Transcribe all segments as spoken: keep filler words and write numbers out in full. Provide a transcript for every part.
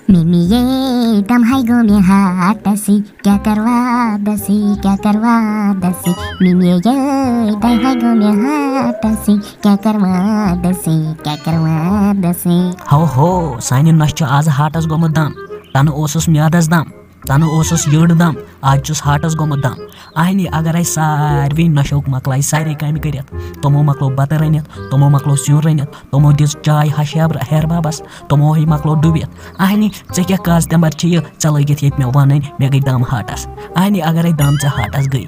مِمی یے، دم ہاے گوٚو مےٚ ہاٹس، کیٛاہ کَرٕ وادس، کیٛاہ کَرٕ وادس۔ مِمی یے، دم ہاے گوٚو مےٚ ہاٹس، کیٛاہ کَرٕ وادس، کیٛاہ کَرٕ وادس۔ ہو ہو، سانہِ نۄشہِ چھُ آز ہاٹس گوٚمُت دم۔ تَنہٕ اوسُس میادس دم، تَنہٕ اوسُس یٔڈ دم، آز چھُس ہاٹس گوٚمُت دم۔ اہنی، اگر اسہِ ساروی نۄشو مۄکلایہِ سارے کامہِ کٔرِتھ، تِمو مۄکلو بتہٕ رٔنِتھ، تِمو مۄکلو سیُن رٔنِتھ، تِمو دِژ چاے ہش ہیبر-، ہیہر بابس، تِمو ہے مۄکلو ڈُبِتھ۔ اہنی، ژےٚ کیٛاہ کاز تٮ۪مبر چھِ یہِ، ژےٚ لٲگِتھ ییٚتہِ مےٚ ونٕنۍ، مےٚ گٔے دم ہاٹس۔ اہنی، اگرے دم ژےٚ ہاٹس گٔے،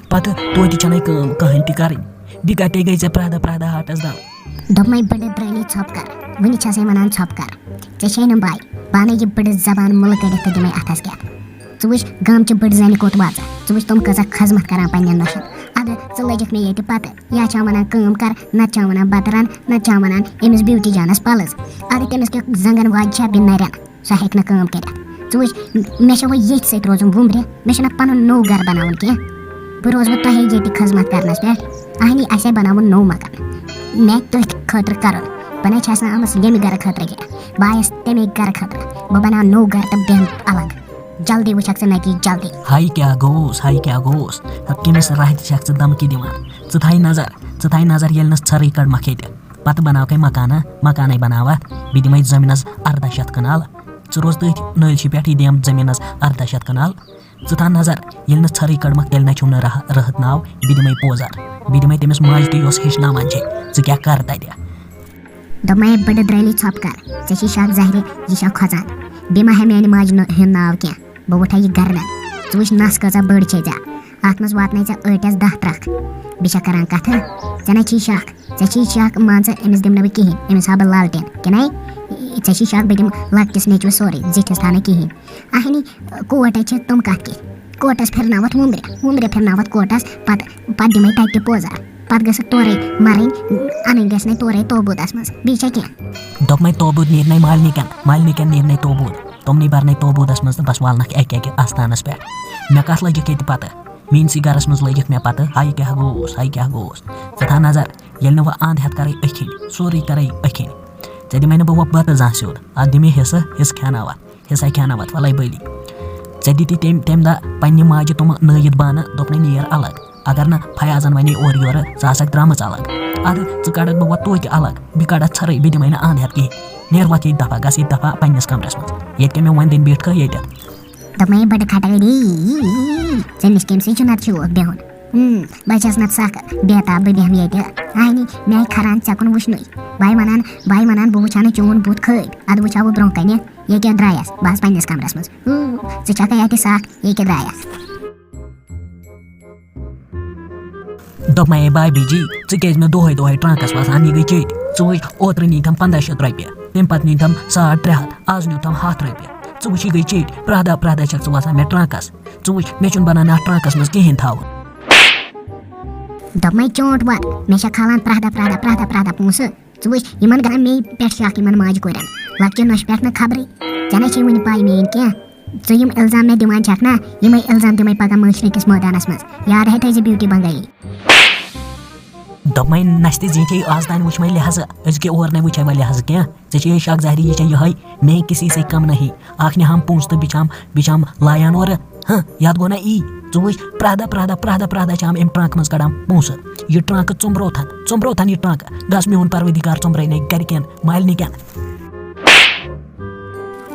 پتہٕ توتہِ چھنہٕ کٲم کٕہٕنۍ تہِ کرٕنۍ۔ بیٚیہِ کتہِ گٔے ژےٚ پرٛٮ۪تھ دۄہ پرٛٮ۪تھ دۄہ ہاٹس دم؟ دوٚپمَے بٕڈٕ درٛٲنی ژھۄپہٕ کر، وٕنہِ چھسَے ونان ژھۄپہٕ کر۔ ژےٚ چھے نہٕ باے، بہٕ انَے یہِ بٕڈٕ زبان مُلہٕ کٔڑِتھ تہٕ دِمَے اتھس کٮ۪تھ۔ ژٕ وٕچھ گامچہِ بٕڈ زنہِ کوٚت واژٕ، ژٕ وٕچھ تِم کۭژاہ خدمت کران پننٮ۪ن نۄشن۔ اَدٕ ژٕ لٔجِکھ مےٚ ییٚتہِ پتہٕ، یا چھَم ونان کٲم کر، نتہٕ چھَم ونان بتہٕ رن، نتہٕ چھَم ونان أمِس بیوٹی جانس پلز۔ اَدٕ تٔمِس کیٛاہ زنٛگن واجہِ چھا بیٚیہِ نرٮ۪ن، سۄ ہیٚکہِ نہٕ کٲم کٔرِتھ۔ ژٕ وٕچھ، مےٚ چھےٚ وۄنۍ ییٚتھۍ سۭتۍ روزُن وُمبرِ، مےٚ چھُنہ پنُن نوٚو گرٕ بناوُن کینٛہہ۔ بہٕ روزٕ وۄنۍ تۄہے ییٚتہِ خدمت کرنس پٮ۪ٹھ۔ اہنی، اسے بناوُن نوٚو مکان۔ مےٚ تٔتھۍ خٲطرٕ کرُن۔ بہٕ نَے چھَس نہٕ آمٕژ ییٚمہِ گرٕ خٲطرٕ کینٛہہ۔ بہٕ آیَس تَمے گرٕ خٲطرٕ۔ بہٕ بناو نوٚو گرٕ تہٕ بیٚہمہٕ الگ۔ جلدی وٕچھکھ ژٕ نتیٖجہٕ، جلدی۔ ہاے کیٛاہ گوٚوس، ہاے کیٛاہ گوٚوس؟ ہتہٕ کٔمِس راہہِ تہِ چھکھ ژٕ دمکی دِوان؟ ژٕ تھایہِ نظر، ژٕ تھایہِ نظر ییٚلہِ نہٕ ژھرٕے کٔڑمکھ ییٚتہِ۔ پتہٕ بناوکھے مکانہ، مکانے بناوتھ۔ بیٚیہِ دِمے زٔمیٖنس ارداہ شتھ کنال۔ ژٕ روز تٔتھۍ نٲلۍ چھِ پٮ۪ٹھ، یہِ دِم زٔمیٖنس ارداہ شتھ کنال۔ ژٕ تھاو نظر، ییٚلہِ نہٕ ژھرٕے کٔڑمکھ، تیٚلہِ نہ چھُم نہٕ راہ-، رٲہت ناو۔ بیٚیہِ دِمے پوزار، بیٚیہِ دِمے تٔمِس ماجہِ تہِ، یۄس ہیٚچھناوان چھے، ژٕ کیٛاہ کر تتہِ۔ دوٚپمَے، بٕڈٕ درٛٲنی ژھۄپہٕ کر، ژےٚ چھی شک زہرِ، یہِ چھا کھۄژان؟ بیٚیہِ ما ہےٚ میانہِ ماجہِ نہٕ ہُنٛد ناو کینٛہہ۔ بہٕ وٕٹھے یہِ گرٕ نٮ۪تھ۔ ژٕ وٕچھ نس کۭژاہ بٔڑ چھے ژےٚ۔ اتھ منٛز واتنٲے ژےٚ ٲٹس دہ ترکھ۔ بیٚیہِ چھےٚ کران کتھٕ؟ ژےٚ نہ چھی شک، ژےٚ چھی شک، مان ژٕ، أمِس دِمہٕ نہٕ بہٕ کِہیٖنۍ، أمِس ہاوٕ بہٕ لالٹین۔ کِنہٕ ژےٚ چھی شک، بہٕ دِمہٕ لۄکٹِس نیٚچوِس سورُے، زِٹھِس تھاو نہٕ کِہیٖنۍ۔ اہنی، کوٹ ہے چھِ تِم کتھ کِتھ؟ کوٹس پھِرناوتھ وُمبرِ، وُمبرِ پھِرناوتھ کوٹس، پتہٕ، پتہٕ دِمے تتہِ تہِ پوزار۔ پتہٕ گٔژھکھ تورے مرٕنۍ، انٕنۍ گژھِ نہٕ تورے توبوٗدس منٛز۔ بیٚیہِ چھا کینٛہہ؟ دوٚپمَے توبوٗد نیرنَے مالنہِ کٮ۪ن، مالنہِ کٮ۪ن نیرنَے توبوٗد۔ تِمنٕے برنَے توبوٗدس منٛز تہٕ بس والنَکھ اکہِ اکہِ آستانس پٮ۪ٹھ۔ مےٚ کتھ لٔجِکھ ییٚتہِ پتہ؟ میٲنسٕے گرس منٛز لٔجِکھ مےٚ پتہ، ہاے کیٛاہ گوٚوس، ہاے کیٛاہ گوٚوس۔ ژٕ تھاو نظر، ییٚلہِ نہٕ وۄنۍ اند ہٮ۪تھ کرے أکھِنۍ، سورُے کرے أکھِنۍ، ژےٚ دِمے نہٕ بہٕ وۄنۍ بتہٕ زانٛہہ سیوٚد۔ اتھ دِمے حصہٕ، حصہٕ کھیاناوتھ، حصہ کھیاناوتھ، ولے بٔلی۔ ژےٚ دِتی تٔمۍ، تَمہِ دۄہ پننہِ ماجہِ تِمہٕ نٲیِد بانہٕ، دوٚپنَے نیر الگ۔ اگر نہٕ فیاضن ونے اورٕ یورٕ، ژٕ آسکھ درٛامٕژ الگ۔ ادٕ ژٕ کڑکھ بہٕ وۄنۍ توتہِ الگ، بہٕ کڑتھ ژھرٕے، بہٕ دِمے نہٕ اند ہٮ۪تھ کِہیٖنۍ۔ نیر وۄتھ ییٚتہِ دفعہ، گژھ ییٚتہِ دفعہ پننِس کمرس منٛز، ییٚتہِ کیٛاہ مےٚ وۄنۍ دِن بیٖٹھکھے ییٚتٮ۪تھ۔ دوٚپمَے، بٔڈٕ کھٹٲری، ژےٚ نِش کٔمۍ سٕے چھُ نتہٕ شوق بیٚہُن؟ ہم، بہٕ چھَس نتہٕ سخ بے تاب، بہٕ بیٚہمہٕ ییٚتہِ۔ اہنی، مےٚ آیہِ کھران ژےٚ کُن وٕچھنُے۔ بہٕ آیہِ ونان، بہٕ آیہِ ونان، بہٕ وٕچھٕ ہا نہٕ چون بُتھ کھٲلۍ، ادٕ وٕچھٕ ہا بہٕ برونٛہہ کنہِ۔ یہِ کیٛاہ درٛایَس؟ بہٕ آس پننِس کمرس منٛز۔ ہو، ژٕ چھکھے اَتہِ سخ، یہِ کیٛاہ درٛایَس؟ دوٚپمَے، "اے بابی جی، ژٕ کیٛازِ مےٚ دۄہَے دۄہَے ٹرٛنکَس وَسان؟ یہِ گٔے چیٚٹۍ۔ ژٕ وٕچھ، اوترٕ نِتھَم پنٛداہ شیٚتھ رۄپیہِ، تَمہِ پَتہٕ نِتھَم ساڑ ترٛےٚ ہَتھ، آز نیوٗتھَم ہَتھ رۄپیہِ۔ ژٕ وٕچھ، یہِ گٔے چیٚٹۍ، پرٛٮ۪تھ دۄہ، پرٛٮ۪تھ دۄہ چھَکھ ژٕ وَسان مےٚ ٹرٛنکَس۔ ژٕ وٕچھ، مےٚ چھُنہٕ بَنان اَتھ ٹرٛنکَس منٛز کِہیٖنۍ تھاوُن۔" دوٚپمَے، "چونٛٹھ وَر، مےٚ چھےٚ کھالان پرٛٮ۪تھ دۄہ، پرٛٮ۪تھ دۄہ، پرٛٮ۪تھ دۄہ، پرٛٮ۪تھ دۄہ پونٛسہٕ۔ ژٕ وٕچھ، یِمَن گژھان مے پٮ۪ٹھ شَک، یِمَن ماجہِ کورٮ۪ن۔ لۄکچہِ نۄشہِ پٮ۪ٹھ نہٕ خبرٕے، ژےٚ نَے چھے وٕنہِ پَے میٛٲنۍ کینٛہہ۔" ژٕ یِم الزام مےٚ دِوان چھکھ نا، یِمے الزام دِمے پگاہ معاشرٕ کِس مٲدانس منٛز۔ یاد ہے تھٲیزِ بیوٹی بنگٲلی۔ دوٚپمَے، نَستہِ زیٖٹھے آز تام وٕچھ مےٚ لحاظہٕ، أزکہِ اور نَے وٕچھے وۄنۍ لحاظہٕ کینٛہہ۔ ژےٚ چھے یہِ شک ظاہری، یہِ چھے یِہوٚے، میں کسی سے کم نہیں۔ اکھ نِہام پونٛسہٕ تہٕ بِچھام، بِچھام لایان اورٕ۔ ہہ، یَتھ گوٚو نہ ای۔ ژٕ وٕچھ، پرٛٮ۪تھ دۄہ، پرٛٮ۪تھ دۄہ، پرٛٮ۪تھ دۄہ، پرٛٮ۪تھ دۄہ چھِ یِم اَمہِ ٹرٛنٛکہٕ منٛز کَڑان پونٛسہٕ۔ یہِ ٹرٛنٛکہٕ ژوٚمبروتھَن، ژوٚمبروتھَن یہِ ٹرٛنٛکہٕ۔ گژھ میون پروردگار ژوٚمبرٲینَے گَرِکٮ۪ن، مالنہِ کٮ۪ن۔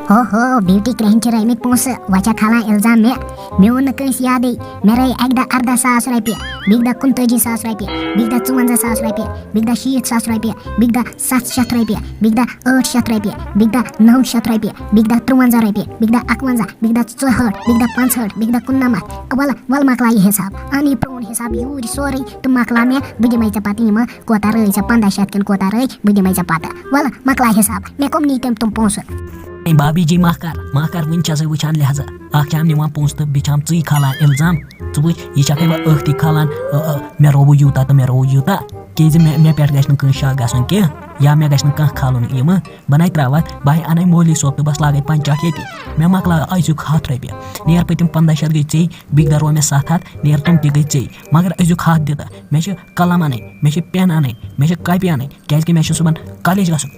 ہو ہو، بیوٹی کرٛہِنۍ چھِ رٲومٕتۍ پونٛسہٕ، وۄنۍ چھا کھالان الزام مےٚ؟ مےٚ اوٚن نہٕ کٲنٛسہِ یادٕے۔ مےٚ رٲوۍ اَکہِ دۄہ اَرداہ ساس رۄپیہِ، بیٚکہِ دۄہ کُنتٲجی ساس رۄپیہِ، بیٚکہِ دۄہ ژُوَنٛزاہ ساس رۄپیہِ، بیٚکہِ دۄہ شیٖٹھ ساس رۄپیہِ، بیٚکہِ دۄہ ستھ شیٚتھ رۄپیہِ، بیٚکہِ دۄہ ٲٹھ شیٚتھ رۄپیہِ، بیٚکہِ دۄہ نَو شیٚتھ رۄپیہِ، بیٚکہِ دۄہ تُرٛوَنٛزاہ رۄپیہِ، بیٚکہِ دۄہ اَکوَنٛزاہ، بیٚکہِ دۄہ ژُہٲٹھ، بیٚکہِ دۄہ پانٛژہٲٹھ، بیٚکہِ دۄہ کُننَمَتھ۔ وَلہٕ، وَلہٕ مۄکلاو یہِ حِساب۔ اَن یہِ پرٛون حِساب یوٗرۍ سورُے تہٕ مۄکلاو مےٚ، بہٕ دِمَے ژےٚ پَتہٕ یِمہٕ کوتاہ رٲوۍ ژےٚ، پنٛداہ شیٚتھ کِنہٕ کوتاہ رٲوۍ، بہٕ دِمَے ژےٚ پَتہٕ۔ وَلہٕ مۄکلاو حِساب، مےٚ کَم نی تٔمۍ تِم پونٛسہٕ؟ اے بابی جی، مہ کر، مہ کر، وٕنہِ چھَسَے وٕچھان لحظہٕ۔ اَکھ چھِ یِم نِوان پونٛسہٕ تہٕ بیٚیہِ چھِ یِم ژٕے کھالان الزام۔ ژٕ وٕچھ، یہِ چھَکھَے وۄنۍ ٲکھتی کھالان، "أ، أ، مےٚ رووُ یوٗتاہ تہٕ مےٚ رووُ یوٗتاہ"۔ کیٛازِ مےٚ، مےٚ پٮ۪ٹھ گژھِ نہٕ کٲنٛسہِ شک گژھُن کینٛہہ، یا مےٚ گژھِ نہٕ کانٛہہ کھالُن یِمہٕ۔ بہٕ نَے ترٛاوَتھ، بہٕ ہَے اَنَے مولوی صٲب تہٕ بَس لاگَے پنچاٹ ییٚتی۔ مےٚ مۄکلاو أزیُک ہَتھ رۄپیہِ۔ نیر پٔتِم پنٛداہ شیٚتھ گٔے ژےٚ، بیٚکہِ دۄہ روو مےٚ ستھ ہَتھ، نیر تِم تہِ گٔے ژےٚ۔ مگر أزیُک ہَتھ دِ تہٕ۔ مےٚ چھِ قلم اَنٕنۍ، مےٚ چھِ پٮ۪ن اَنٕنۍ، مےٚ چھِ کاپی اَنٕنۍ، کیٛازِکہِ مےٚ چھُ صُبحن کالیج گژھُن۔